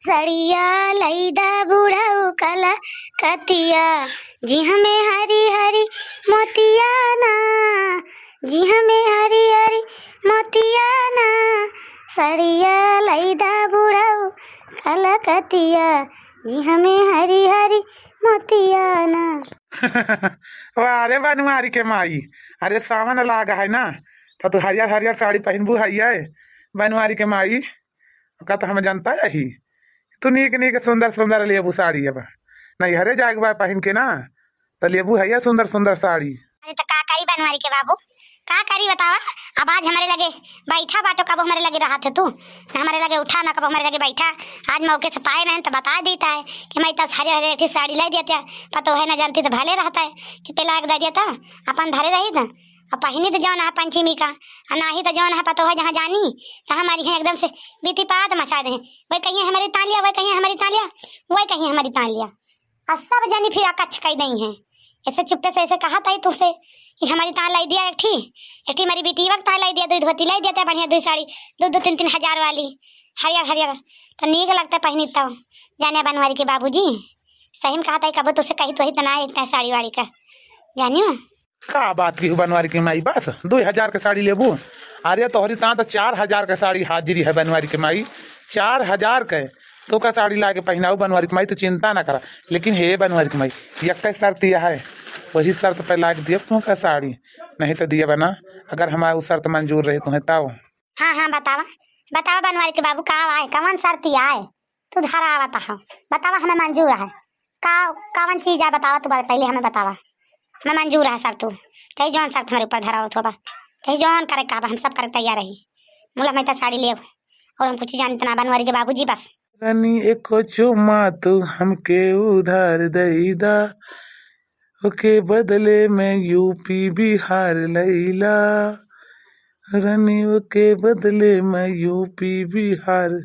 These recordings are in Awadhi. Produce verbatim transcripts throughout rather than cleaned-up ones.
सड़िया लइदा बुढ़ऊ कलकतिया, जिह में हरी हरी मोतिया ना, जिह में हरी हरी मोतिया ना। सड़िया लइदा बुढ़ऊ कलकतिया, जिह में हरी हरी मोतिया ना। वाह रे बनवारी के माई, अरे सावन लाग है ना, तो तू हरियर हरियर साड़ी पहिनबू है ये बनवारी के माई। का तो हम जनता यही, तू नीक नीक सुंदर सुंदर लेबू साड़ी। अब नैहरे जाए के बा पहिन के ना, तो लेबू है ये सुंदर सुंदर साड़ी। अरे तो का करी बनवारी के बाबू, का करी बतावा? अब आज हमरे लगे बैठा बाटो, कबो हमरे लगे रहत है तू, न हमरे लगे उठा, न कबो हमरे लगे बैठा। आज मौके से पाए नहीं तो बता देता है कि मैं तो हरे हरे एक ठे साड़ी लाई देते, पतोहे न जानती तो भले रहता है, चुपे लाग दे देता, अपन धरे रही था। अब पहिनी तो जौन है पंचमी का, और नाही तो जौन है पतोहे जहाँ जानी, तो हमारी है एकदम से बीती पात मचा दे। वही कहिए हमारी तान लिया, वही कहिए हमारी तान लिया, वही कहिए हमारी तान लिया। और सब जनी फिर अकच्छ कह दई हैं। ऐसे चुप्पे से ऐसे कहा ताई तुझसे कि हमारी तान लाई दिया एक ठी, एक ठी हमारी बेटी वक्त तान लाई दिया, दो धोती लाई दिया, बढ़िया दो साड़ी, दो दो तीन तीन हजार वाली, हरियर हरियर, तो नीक लगता पहिनी। तो जाने बनवारी के बाबूजी, सही में कहा ताई, कबो तुझसे कही तो ही तना एक ताई साड़ी वाड़ी का, जानियो। का बात की बनवारी के माई, बस दो हजार के साड़ी लेबू? अरे तोहरी ता तो चार हजार के साड़ी हाजिरी है बनवारी के माई, चार हजार के। तो का साड़ी लाके पहिनाऊ बनवारी के माई, तू चिंता ना करा। लेकिन हे बनवारी के माई, यक्का शर्त यह है, वही शर्त पे लाके दियब तू का साड़ी, नहीं तो दियब ना। अगर हमार उ शर्त मंजूर रहे तुम्हें तब। हाँ हाँ बतावा, बतावा बनवारी के बाबू, का आए, कवन शर्त आए? तू धरावत हो, बतावा हमें मंजूर है। का, कवन चीज है बतावा तू, पहले हमें बतावा। हमें मंजूर है शर्त तू, कहीं जौन शर्त हमारे ऊपर धरावत होबा, कहीं जौन करे का हम सब करे तैयार रही। मुला मैं तो साड़ी लेब और हम कुछ जानते ना बनवारी के बाबूजी बस। रानी एको चुम्मा तू हमके उधार दई दा, ओके बदले में यूपी बिहार लैला। रानी ओके बदले में यूपी बिहार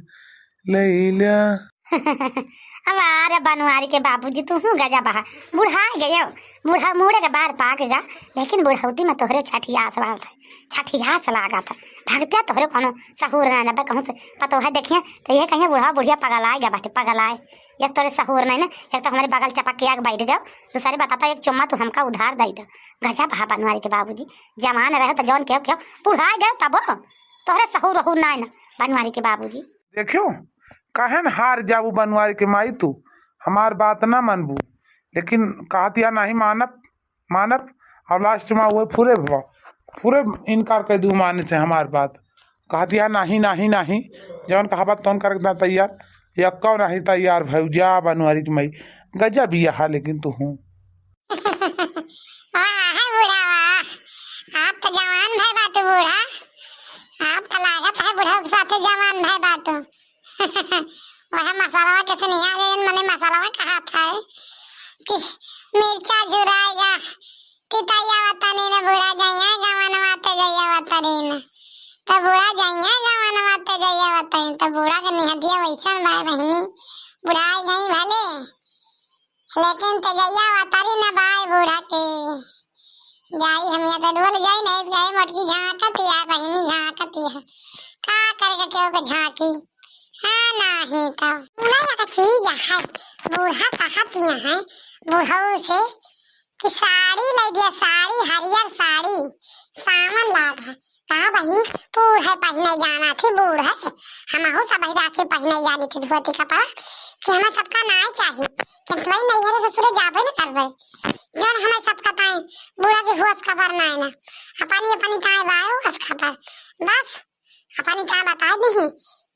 लैला। अब अरे बनवारी के बाबूजी तू हूँ गजा बहा, बुढ़ाए गए हो, बुढ़ा मूड़े के बार पाक गा, लेकिन बुढ़ौती में तोहरे छठियास लागत है, छठियास लागत है। भगतिया तोहरे कोनो सहूर ना नबे कहूँ से पतोह देखिए तो ये कहिए बुढ़ा बुढ़िया पगलाए गया बाटे, पगलाए। यस तोरे सहूर नहीं ना, एक तो हमारे बगल चपक के आके बैठ गयो, दूसरे बताता एक चुम्मा तू हमका उधार दे दे। गजब हा बनवारी के बाबूजी, जवान रहे तो जौन केहू केहू, बुढ़ाए गयो तबो तोहरे सहूर रहूर नहीं ना बनवारी के बाबूजी। देखियो, काहे न हार जाबू बनवारी के माई तू, हमार बात ना मानबू, लेकिन कहत या नहीं मानब, मानब, और लास्ट में वो पूरे भवा, पूरे इनकार कर दू माने से हमार बात। कहत या नहीं, नहीं, नहीं, जौन कहा बात तौन करे के तैयार, या कौन नहीं तैयार भौजा बनवारी के माई। गजब यह, लेकिन तू हूँ। वाह है बूढ़ा वाह, आप तो जवान भय बाटू बूढ़ा, आप तो लागत है बूढ़ा के साथे जवान भय बाटू। वह मसालवा के सुनिया रे, मने मसालवा कहा था कि मिर्चा झुराएगा, तितैया वतनी न बूढ़ा जइया गवनवा ते जइया वतनी न, तो बूढ़ा जइया गवनवा ते जइया वतनी, तो बूढ़ा के निहदिया वैसन बा बहिनी, बुढ़ाई गई भले, लेकिन तेजैया वतरी न बाय बूढ़ा के। जाई हम या तो डोल जाई, नहीं तो गए मोटकी झांकत या, बहिनी झांकत या। का करे के केहू के झांकी? हाँ, नाही तो। बूढ़ा या तो चीज है, बूढ़ा कहत या है, बूढ़ऊ से कि साड़ी ले दिया, साड़ी, हरियर साड़ी, सावन लाग है। कहा बहिनी, बूढ़ है पहिने जाना थी, बूढ़ है। हमहू सब ही राखी पहिने जानी थी, धोती कपड़ा, कि हमें सबका नाय चाहिए, कि हम भाई नैहरे ससुरे जाबे न करबे। जौन हमें सबका ताई बूढ़ा के होश खबर नाय ना, अपनी अपनी ताई बायो होश खबर। बस अपनी ताई बता दी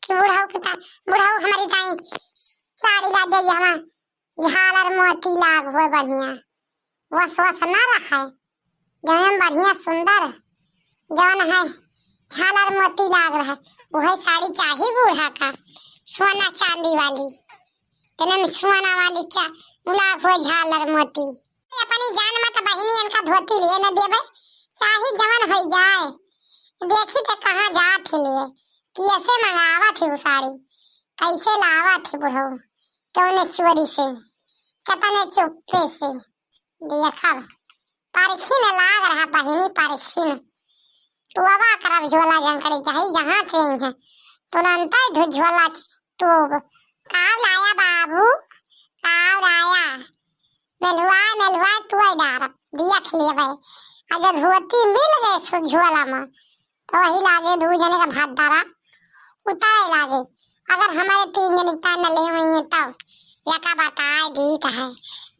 कि बूढ़ऊ के ता-, बूढ़ऊ हमारी ताई साड़ी ला दे, हमें झालर मोती लाग होए बढ़िया, वस वस ना रहे, जौन बढ़िया सुंदर, जौन है झालर मोती लाग रहे, वही साड़ी चाही बूढ़ा का, सोना चांदी वाली, तेने में सोना वाली चा-, लाग हो झालर मोती। अपनी जान मत बहिनी इनका धोती लिए न देबे, चाही जवन हो जाए, देखी ते कहाँ जात ही लिए, कैसे मंगावत ही उ साड़ी, कैसे लावत ही बुढ़ऊ, कौने चोरी से, कितने चुप्पे से। देखब, परखी न लाग रहा बहिनी, परखी न। टुअवा करब झोला झंकड़ी चाही जहाँ से ही है। तुरंत ही झो-, झोला टूब, का लाया बाबू, का लाया? मेलुआ, मेलुआ टुआ डारब, दिया खिलिए भाई। अगर धोती मिल गए सो झोला में, तो वही लागे दू जने का भात डारा उतारे लागे। अगर हमारे तीन जने का न ले हुई है तब, यका बताए दी कहे,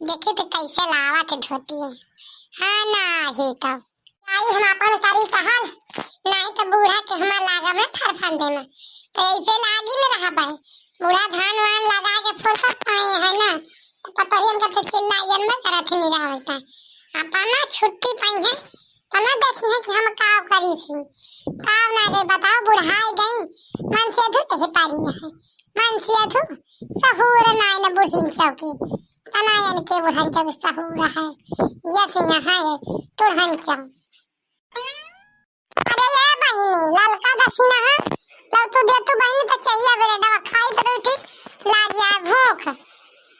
देखी तो कैसे लावा थे धोती है। हाँ, ना ही तब। आई हम अपन करी कहल, नहीं तो बूढ़ा के हमार लागब ना फरफंदे में। तो ऐसे लागी न रहा भाई, बूढ़ा धान वान लगा के फुर्सत पाए है ना, तो पतोहियन का तो चिल्ला जन्म करत है मेरा होता। अपना छुट्टी पाई है, तना देखी है कि हम का करी थी, का ना रे बताओ, बुढ़ाई गई, मन से अधू नहीं पारी है, मन से अधू सहूर नाय न बुढ़िन चौकी, तनायन के बुढ़न चौकी सहूर है, यस यहाँ है टुढ़न चौक। अरे ये बहिनी, ललका दक्षिणा है, लव तू दे तू बहिनी तो चाहिए बेरे डबा खाई तो रोटी, लाग जाए भूख,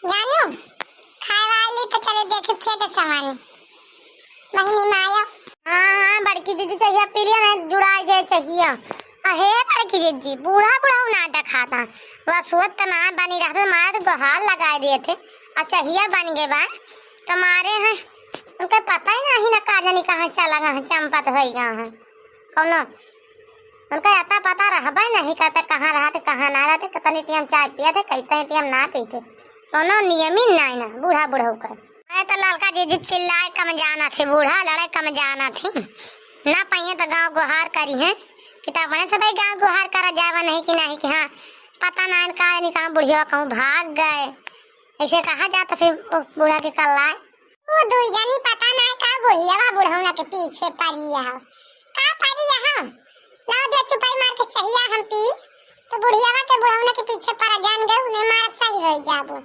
जानियो, खाए वाली तो चले देखे खेत समान। बहिनी माया। हाँ, हाँ, बड़की जीजी चहिया पी लिया ना, जुड़ाई जाए चहिया। अहे बड़की जीजी, बूढ़ा बुढ़ऊ ना देखाता। वह सोच त ना बनी रहते, मारे तो गोहार लगाए दिए थे। आ चहिया बन गए बा, तो मारे हैं। उनके पता ही नहीं ना का जानी कहाँ चला गए हैं, चंपत होई गए हैं। कौनो उनका अता पता रहबे नहीं करते, कहाँ रहते, कहाँ ना रहते, कितनी टीम चाय पिए थे, कितनी टीम ना पीते। कौनो नियम ही नहीं ना बूढ़ा बुढ़ऊ का। अरे तो ललका जीजी चिल्लाए कम जाना थे, बूढ़ा लड़े कम जाना थे। ना पाइए तो गाँव गोहार करी हैं कि तब अपने सब गाँव गोहार करा जावा नहीं कि नहीं कि हाँ, पता ना इनका नहीं कहाँ बुढ़िया कहूँ भाग गए। ऐसे कहा जाता फिर वो बूढ़ा के कल्लाए। ऊ दुई जनी पता नाय का बुढ़ियावा बुढ़ौना के पीछे परी है। का परी है? लाओ दे चुपाई मार के चहिया हम पी, तो बुढ़ियावा के बुढ़ौना के पीछे परा जान गए, उन्हें मार सही होई जाबो।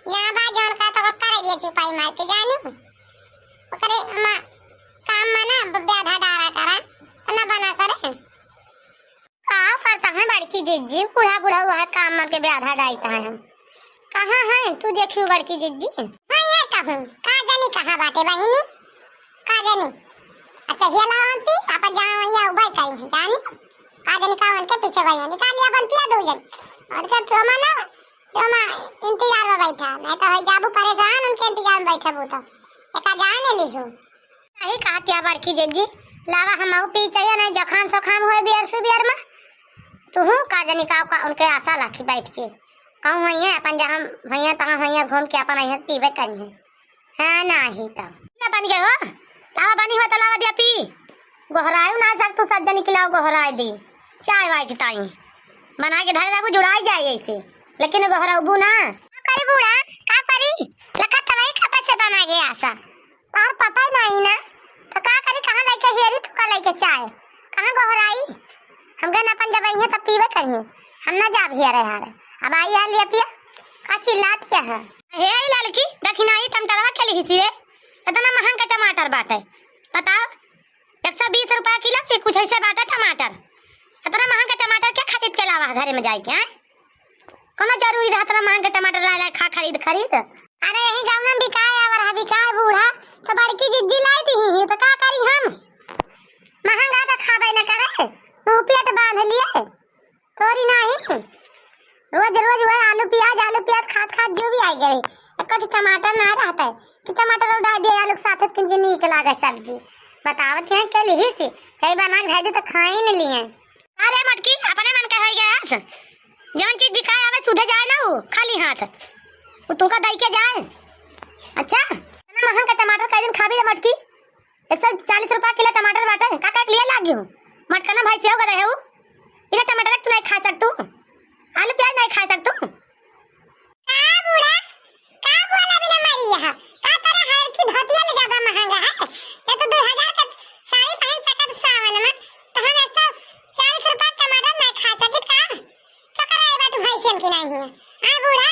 जहाँ बा जौन का तो करे दे चुपाई मार के जानू। ओकरे मा-, काम में ना ब-, ब्याधा डारा करा, तो ना बना करे। का करता है बड़की जिज्जी, बूढ़ा बूढ़ा हुआ है, काम मर के ब्याधा डालता है हम। कहाँ है तू देखियो बड़की जिज्जी? हाँ, ये कहूँ, का जानी कहाँ बाटे बहिनी, का जानी। अच्छा, ये लाओ हम पी, आप जाओ वहीं आओ, भाई कहीं जानी, का जानी का उनके पीछे भाई निकाल लिया अपन पिया दो जन। और क्या तो मना, तो मैं इंतजार में बैठा, नहीं तो है जाबू परेशान, उनके इंतजार में बैठा बूता। एका जान ले लिहू। यही कहत या बड़की जिज्जी, लावा हमहू पी चाहिए, नहीं जखाम सखाम होए बियर से बियर में। तुहू का जानी का, का उनके आशा लाखी बैठ के। कहूँ होइए अपन जहाँ होइए तहाँ होइए घूम के अपन अइहे पीबे करिए। हाँ, नाही तब। ना बन गए हो? लावा बनी हो तो लावा दिया पी। गोहरायू ना सक तू सज्जन की लाओ गोहराय दी। चाय वाय की ताई। बना के धरे रहबू जुड़ाई जाए ऐसे। लेकिन गोहराबू ना। का करी बूढ़ा? का करी? लखा तलाई का पैसे बना गया आशा। तार पता ही नहीं ना, तो का करी, कहाँ लइके हेरी, तू का लइके चाय, कहाँ गोहराई? हम गए अपन जब अइहे तब पीबे करिए, हम ना जाब हेरे हारे। अब आई है लिया पिया, का चिल्लात क्या है? हे ललकी, दखिनाई टमटरवा के लिहिसी रे, इतना महंग के टमाटर बाटे, बताओ, एक सौ बीस रुपया किलो के कुछ ऐसे बाटे टमाटर, इतना महंग के टमाटर क्या खरीद के लावा घरे में जाए के, हैं? कोनो जरूरी रहत ना महंग के टमाटर लाए लाए खा खरीद खरीद। अरे यही गाँव में बिकाए आवर है, बिकाए बूढ़ा, तो बड़की जिज्जी लाई दी ही, तो का करी हम? महंगा तो खाबे न करे, मुँह पेट बांध लिए, तोरी नाही। रोज रोज वह आलू प्याज, आलू प्याज खात खात जो भी आई गए, एक कुछ टमाटर ना रहता है कि टमाटर डाल दिए आलू के साथ, किंच नीक लागे सब्जी। बतावत हैं के लिहिसी, चाहे बना के धर दे तो खाए न लिए। अरे मटकी, अपने मन के होई गए हस। जवन चीज बिकाए आवे, सुधे जाए ना, ऊ खाली हाथ। ऊ तुमका दई के जाए। अच्छा, इतना महंग का टमाटर कई दिन खाबी रे मटकी? एक सौ चालीस रुपया किलो टमाटर बाटे, का का के लिए लागी हूँ? मटकना भाई से होगा रहे ऊ। इले टमाटर तू नहीं खा सकतू, आलू प्याज नहीं खा सकतू। का बूढ़ा, का बोला बिना मारी यहाँ? का तरह हर की धोतिया ले ज्यादा महंगा है? ये तो दो हजार का साड़ी पहन सकत सावन में, तो हम एक सौ चालीस रुपया टमाटर नहीं खा सकित का? चक्कर आए बाटू भाई से की नहीं है। हाँ बूढ़ा?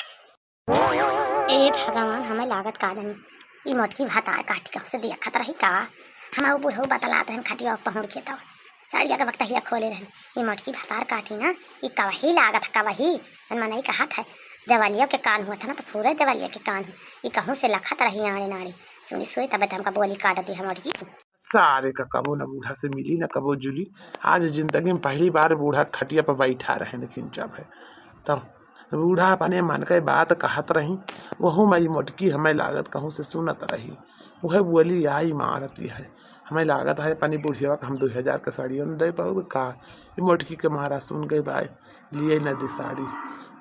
ए भगवान, हमें लागत का जानी ई मोटकी भतार काटी कहूँ से देखत रही का? हम ऊ बुढ़ऊ बतलात रहन खटिया पहुँड़ के तब। साड़िया के बकतहिया खोले रहन। ई मोटकी भतार काटी ना, ई कवही लागत है, कवही। मन मनई कहत है, देवलिया के कान हुआ था ना, तो पूरे देवलिया के कान हुआ। ई कहूँ से लखत रही आड़े नाड़े। सुनी सोई तब तो हमका बोली काट दी है मोटकी। सारे का कबो न बूढ़ा से मिली, न कबो जुली। आज जिंदगी में पहली बार बूढ़ा खटिया पर बैठा रहे, लेकिन जब है तब बूढ़ा अपने मन के बात कहत रही, वहू में ई मोटकी हमें लागत कहूँ से सुनत रही। वह बोली, आई मारती है, हमें लागत है अपनी बुढ़िया का हम दो हजार के साड़ियों न दे पाऊँ का? ई मोटकी के मारा सुन गई भाई, लिए न दे साड़ी।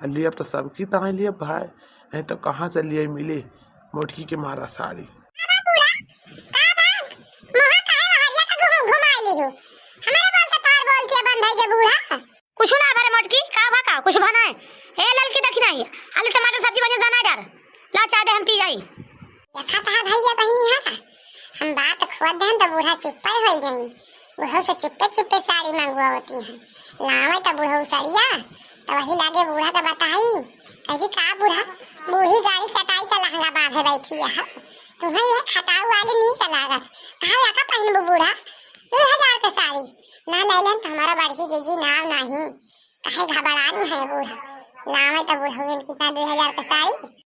आ लिए तो सबकी ताई लिए भाई, नहीं तो कहाँ से लिए मिले मोटकी के मारा साड़ी। का बा बूढ़ा? का बा? मुँह काहे बहरिया का घुम-, घुमाई ली हो? हमारे बोल से तोर बोल के बंद है के बूढ़ा? कुछ ना भरे मोटकी, का भा का? कुछ भा ना है। ए ललकी देखी नहीं, आलू टमाटर सब्जी बढ़िया से ना डार। ला चाय दे हम पी जाई। देखा था भैया बहनी है ना, हम बात खोद देन तो बूढ़ा चुप्पे हो गई। बूढ़ो से चुप्पे चुप्पे साड़ी मंगवा होती है। लावे तो बूढ़ो सड़िया, तो वही लागे बूढ़ा के बताई। कह दी, का बूढ़ा, बूढ़ी गाड़ी चटाई का लहंगा बांधे बैठी है। तुम्हें ये खटाऊ वाली नहीं का लागत। कहा या का पहनबू बूढ़ा? दो हजार के साड़ी। ना ले लेन तो हमारा बड़की जीजी नाव नहीं। काहे घबरानी है बूढ़ा? लावे तो बूढ़ा हुए कितना दो हजार के साड़ी।